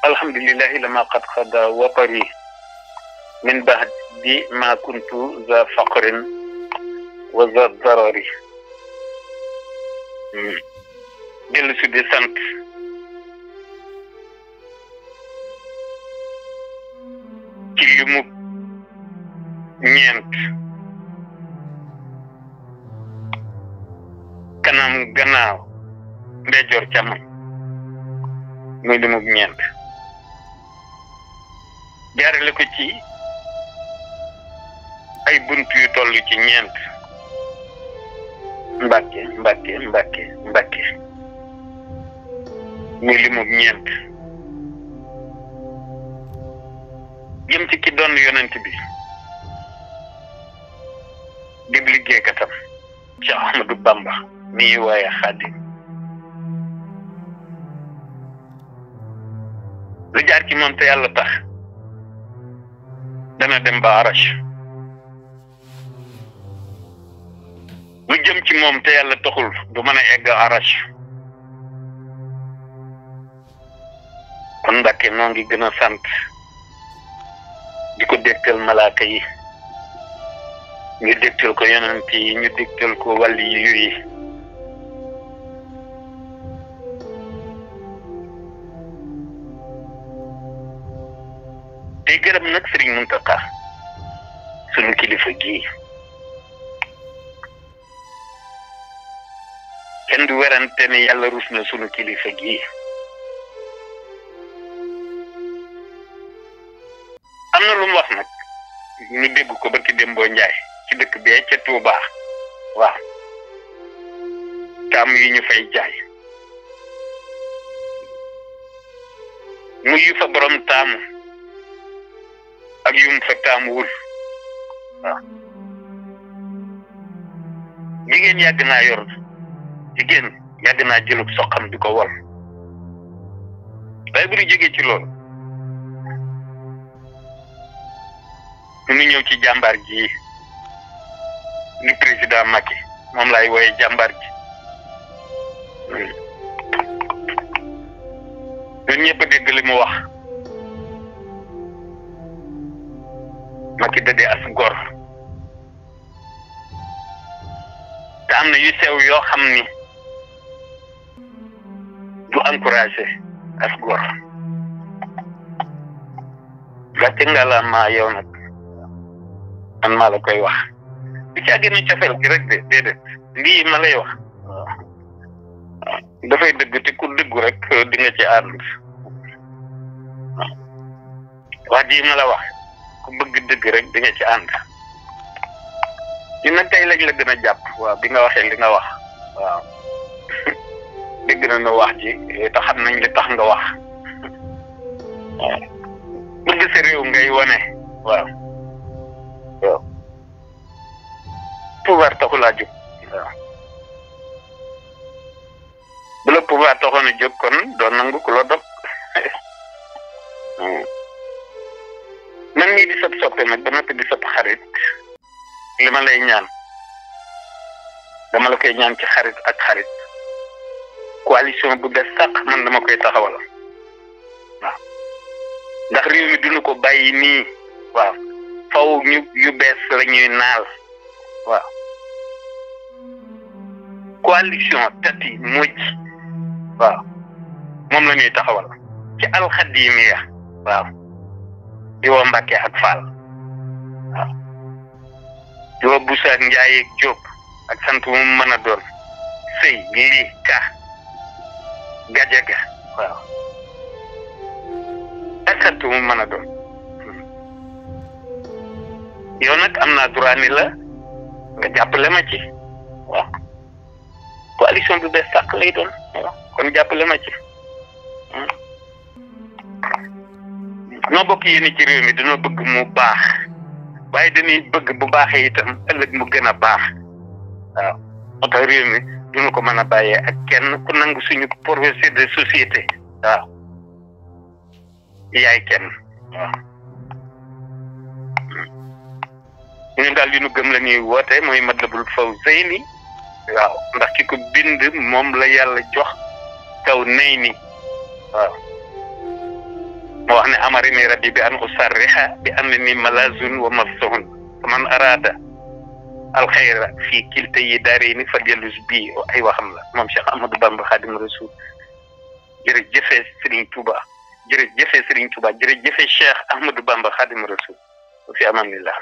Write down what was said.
الحمد لله لما قد خدا وطري من بعد ما كنت ذا فقر وذا ضرر dellu si di sant ci limu ñeent kanam gannaaw ndeyjoor càmmoñ muy limu ñeent jaarale ko ci ay buntu yu toll ci ñeent Mbàkke Mbàkke Mbàkke Mbàkke muy limu ñeent jëm ci ki doon yonent bi di liggéeykatam ci Ahmadu Bamba mi waaye Xaadim lu jaar ci moom te yàlla tax dana dem ba arash lu jëm ci moom te yàlla taxul du mën a egg arash kon Mbàkke noo ngi gën a sant di ko dégtal malaaka yi ñu dégtal ko yonent yi ñu dégtal ko wàlli yi tey gërëm nag Sëriñ Muntaxa sunu kilifa gii kenn du werante ne yàlla rus na sunu kilifa gii am na lu mu wax nag ñu dégg ko ba ki Dembo Njaay ci dëkk bee ca Tuuba waaw taam yi ñu fay jaay muy yu fa borom taamu ak yum fa taamuwul waaw jigéen yàgg naa yor jigéen yàgg naa jëlub soxam di ko wol waaye bu ñu jógee ci loolu ñu ñëw ci jàmbaar ji ni président Macky moom laay wooye jàmbaar ji ñun ñëpp dégg li mu wax Macky da dee as gor te am na yu sew yoo xam ni du encouragé as gor gàcce nga la maa yow nag man maa la koy wax du ci àggee na cofeel gi rek de déedéet lii ma lay wax dafay dëgg te ku dëggu rek di nga ci ànd wax ji ma la wax ku bëgg dëgg rek di nga ci ànd ñu nag tey lañ la gën a jàpp waaw bi nga waxee li nga wax waaw dégg na na wax ji te xam nañ li tax nga wax waaw bëgg sa réew ngay wane waaw waaw pouvoir taxul a jóg waaw bu la pouvoir taxoon a jóg kon doon nangu ku la dog man mii di sab soppe nag ba noppi di sab xarit li ma lay ñaan dama la koy ñaan ci xarit ak xarit coalition bu bees sàq man dama koy taxawal waaw ndax réew mi duñu ko bàyyi nii waaw faw ñu yu bees la ñuy naal waaw coalition tati mujj waaw moom la ñuy taxawal ci alxadimiya waaw di woo Mbàkke ak Faal waaw di woo Busa ak Njaay ak Jóob ak sant mu mën a doon sëy lii ka gajaga waaw ak sant mu mën a doon yow nag am naa droit ni la nga jàppale ma ci waaw coalition bu bees sàq lay doon waaw kon jàppale ma ci noo bokk yéen ci réew mi dañoo bëgg mu baax waaye dañuy bëgg bu baaxee itam ëllëg mu gën a baax waaw moo tax réew mi duñu ko mën a bàyyee ak kenn ku nangu suñu projet de société waaw yaay kenn waaw ñun daal li nu gëm la ñuy woote mooy Matlabul Fawzayni waaw ndax ki ko bind moom la yàlla jox taw nay ni waaw أمرني ربي بأن أصرح بأنني ملاذ ومفتوح فمن أراد الخير في كلتا دارين فليلوذ بي أي waxam la moom Cheikh Ahmadou Bamba Khadim Rasoul jërëjëf Serigne Touba jërëjëf Serigne Touba jërëjëf Cheikh Ahmadou Bamba Khadim Rasoul fi amanillah